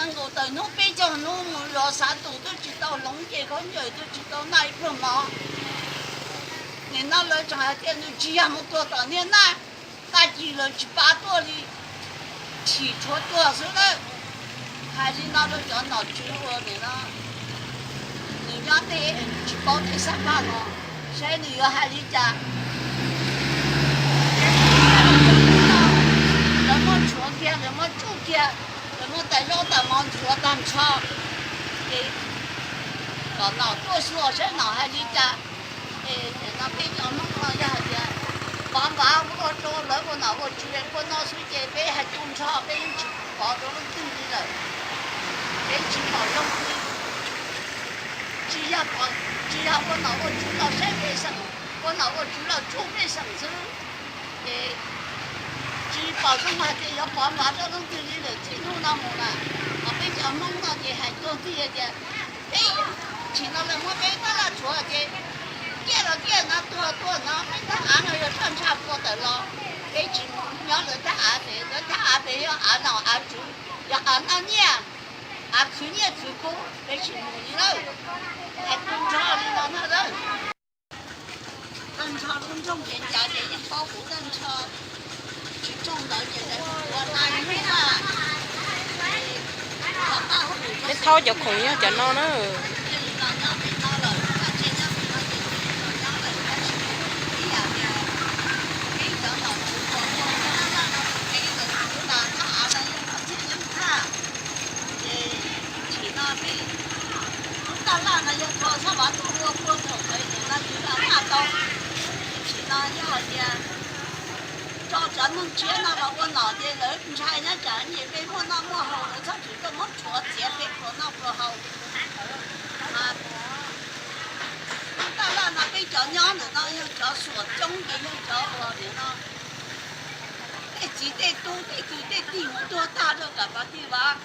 Nkaus tawm hnub peb caug hnub mus los xav tus twb tsis tau hloov ces khaub ncaws twb tsis tau noj ib pluag mov. Nim no lawv tseem hais tias nws tsis yog mus tuag tom niag naj, naj ci lawv tsis pab tuaj li, chim tshuav tuag xwb lawm. Hais li no rau cov nom tswv uas nim no nws nyob tej tsis paub tej xab paj no, saib nws yuav hais li cas. Lawv muab tshuav kiag, lawv muab tsuj kiag, lawv muab tais zaub tais mov ntxuav tag nrho, ces kom nom tuaj xyuas saib nom hais li cas. Es nim no peb cov Hmoob no yog hais tias pov npav ua rau lawv ua nom ua tswv ua no xwb ces peb hais tu nrho peb yeej tsis pov rau leej twg li lawm. Peb tsis pom zoo li. Tsis yog, tsis yog ua nom ua tswv los saib pej xeem, ua nom ua tswv los tsuj pej xeem xwb. Ces tsis pom zoo hais tias yuav pov npav rau leej twg li lawm. Txij hnub no mus na, peb cov Hmoob no ces hais tuag nti tias peb, tsim no lawv muab peb tab laj rhuav ces ciaj los ciaj no, tuag tuag no, peb thaj av no yog roj ntsha pua tawm los, peb tsis mus nyob lawv thaj av pem. Lawv thaj av pem yog av nom av tswv, yog av noj nyiaj, av khwv nyiaj khwv kub, peb tsis mus li lawm. Hais tu nrho li no na. Tag nrho lub nroog ces ncav ces yeej paub kuv tag nrho. Tsis tsoog ntawd ces lawv ua na ib lub na. Peb thaub cov khoom nyob cov no na. Ib yam tias peb cov nom tswv uas ua tab laj no rau peb lawm, lub na thaj av no yeej txog txhij yeeb thaj. Ces tsim no peb lub tab laj no yog txhob vam tuaj ua pua thaum ntawd ces no yus lam npaj tau. Ces tsim no yog hais tias tso cov neeg tshiab no los ua nom ces lawv ntshai nyob tsam ces peb muaj noj muaj haus lawv txhob tsis tuaj muab rhuav txiav peb pluas noj pluas haus. Lub tab laj no peb cov nyob ntawm no yog cov xuam coob ces yog cov uas nim no tej txiv tej tub tej kwv tej tij mus tuag tag rau kam pas ti vas.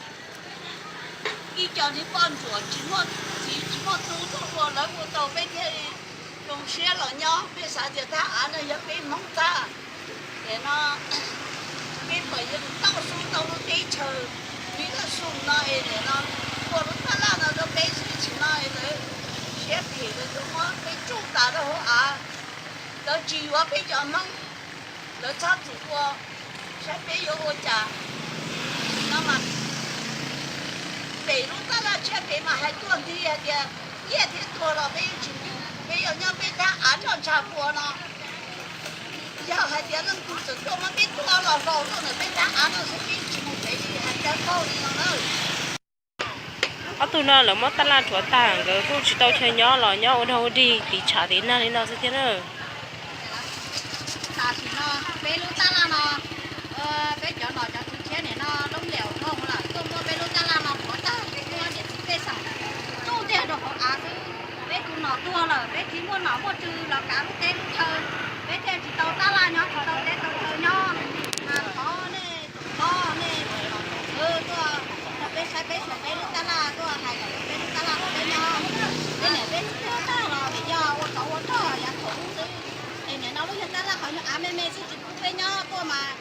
Ib co niag poj ntsuam tsis muaj txiv tsis muaj tub tuaj ua lawv ua tau peb thiaj li zoo siab los nyob. Peb xav tias thaj av no yog peb Hmoob tag. Nim no peb pom yog tau su tau lub teb chaws, peb lub xu no es nim no ua lub tab laj no rau peb xwb, tsim no es lawv siab phem lawv tuaj muab peb tsuj tas rau hauv av. Lawv tsis yuav peb cov Hmoob, lawv txhob txwm ua, saib peb yuav ua cas. No mas pem lub tab laj tshiab pem mas hais tuaj nti hais tias ciaj thiab tuag los peb yeej tsis mus, peb yuav nyob peb thaj av roj ntsha pua no. Yog hais tias leej twg txawm tuaj muab peb tua los laus tuaj ntawm peb thaj av no xwb peb yeej tsis mus pem li, hais tag npaug li no na. Ob tug no lawv muab tab laj rhuav tag, nkawd kuj tsis tau chaw nyob los nyob ua dog ua dig tiv tshav tiv nag li no xwb thiab na. Tam sim no peb lub tab laj no, peb cov nom cov tswv tshiab nim no loob liam nroog lawm tuaj muab peb lub tab laj no rhuav tag, muab niam txiv pej xeem tsuj tiag rau hauv av xwb. Peb tus nom tuag lawm, peb tsis muaj nom muaj tswv los kav lub teb lub chaw, peb thiaj tsis tau tab laj nyob, tsis tau teb tau chaw nyob. Mas thov nej, thov nej tuaj, peb saib peb xyuas peb lub tab laj tuaj hais kom peb lub tab laj rau peb nyob. Peb niam peb txiv tuag tag los vim yog ua tsov ua rog yav thaum ub xwb. Es nim no lub yog tab laj qhov nyuag av me me xwb tsis pub peb nyob tuaj mas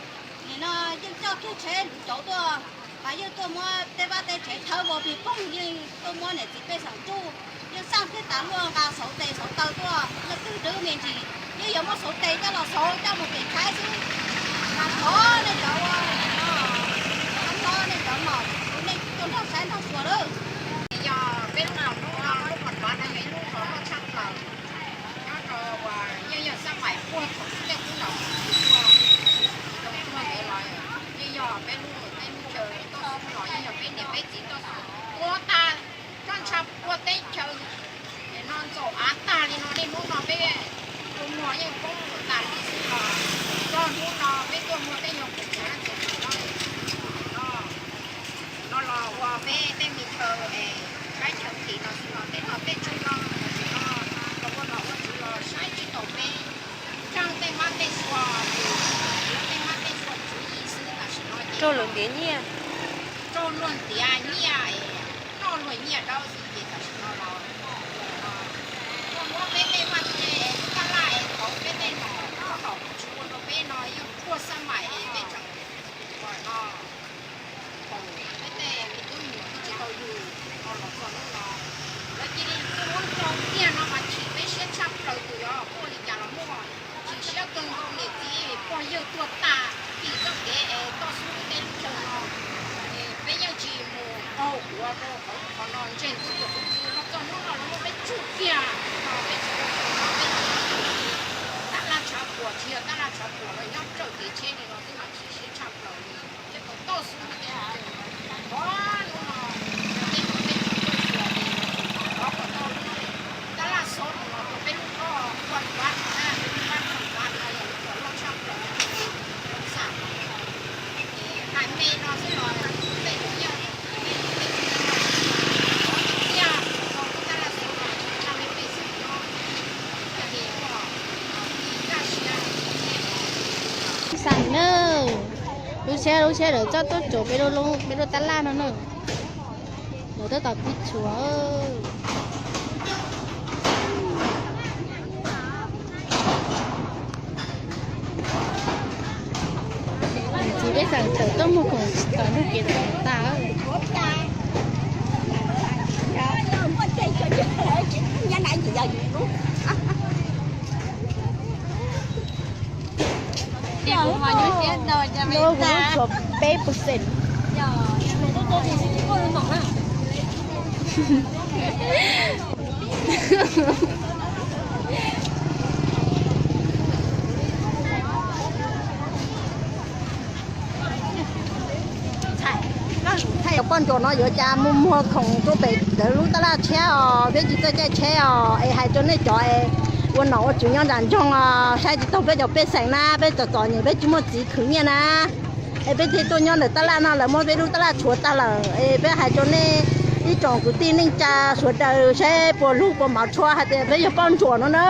nim no yeej coj kiag tsheb hluav cauv tuaj, mas yeej tuaj muab tej vaj tej tsev thawb vau pig poog, yeej tuaj muab niam txiv pej xeem tsuj, yeej xaj kiag tas luaj nqa xauv tes xauv taw tuaj, leej twg dwb me ntsis yeej yuav muab xauv tes coj los xauv coj mus pem tshaib xwb. Mas thov nej cov ua, thov nej cov nom nej tuaj nrog saib nrog xyuas lawm. Yog peb lub nom no, lub qhov tod no yog ib lub qhov loj tshaj plaws nyob rau uas yeej yog xab maim puag thaum xub tej kub los tuaj, thaum tuag ntawd los yeej yog peb lub, peb lub chaw tuaj xub los yeej yog peb niam peb txiv tuaj xub ua tag, roj ntsha puag teb chaws. Nim no ntxaum av tag li no, niaj hnub no peb tus muag yeej poob tas li xwb los, txog hnub no peb tuaj muag tej nyuag kub hnyav ntxaum no, no los ua peb tej me chaw es saib chaw nqis no xwb los tej nom tej tswv no, los ua nom ua tswv los saib tsis taus peb, ntseeg tej mab tej sua, tej mab tej sua tswv yim xwb tam sim no ces raug luag ntiav nyiaj, raug luag ntiav nyiaj, noj luag nyiaj dawb xwb ces tam sim no los muab peb tej vaj tse, lub tab laj es thaum peb tej nom, nom kuj tsis ua rau peb no, yeej puag xab maim es peb tseem ua no, thaum peb tej me tub me nyuam Txog hnub no lawv cia li txua muab rau tiag no mas chim peb siab tshaj plaws, tus yog ua li cas los muaj. Chim siab kawg nkaus niam txiv pog yawg tuag tas, tim txoj kev es toj xub lub teb lub chaw no, peb yeej tsis mus qaug quav rau qhov no, ntseg ntxub tus qub ntxwg no. Txog hnub no lawv muab peb tsuj kiag no, peb tsis tau tau no, peb tsis tau tab laj tshav puam, tsis yog tab laj tshav puam los nyob raws kev tsheb li no xwb mas chim siab tshaj plaws li. Ces tau toj xub lub teb lub chaw, qhov hnub no tej tub tej tsuj tuaj xyuas ces rov kom tau lub tab laj xob no rau peb lub qhov vaj vab no na, peb lub vaj vab no yog lub kom loj tshaj plaws no, xam hais me no xwb los tej tus yawg tej tub tej tsuj no, qhov tiag tau lub tab laj xob no tsis tshaj me pej xeem no. Xav na, lub tsheb lub tsheb lawv coj tuaj tsuav peb lub, peb lub tab laj no na. Lawv tab tom pib tshuav. Txiv peb xeem tawm tuaj mus koom tom ntug kev txom tag. Peb percent. Cov poj ntsuam no yuav cas muag muag khoom tuaj pem lawv lub tab laj tshiab os, peb tsis txawj caij tsheb os. Es hais rau nej cov es ua nom ua tswv nyob nram nroog os, saib tsis taus peb cov pej xeem na, peb txom txom nyem peb tsis muaj txiv khwv nyiaj na. Es peb thiaj tuaj nyob ntawm tab laj no, lawv muab peb lub tab laj tshuav tag lawm. Es peb hais rau nej ib tsoom kwv tij neej tsa sawv daws saib puas hlub puas mov tshua hais tias peb yog poj ntsuam no na.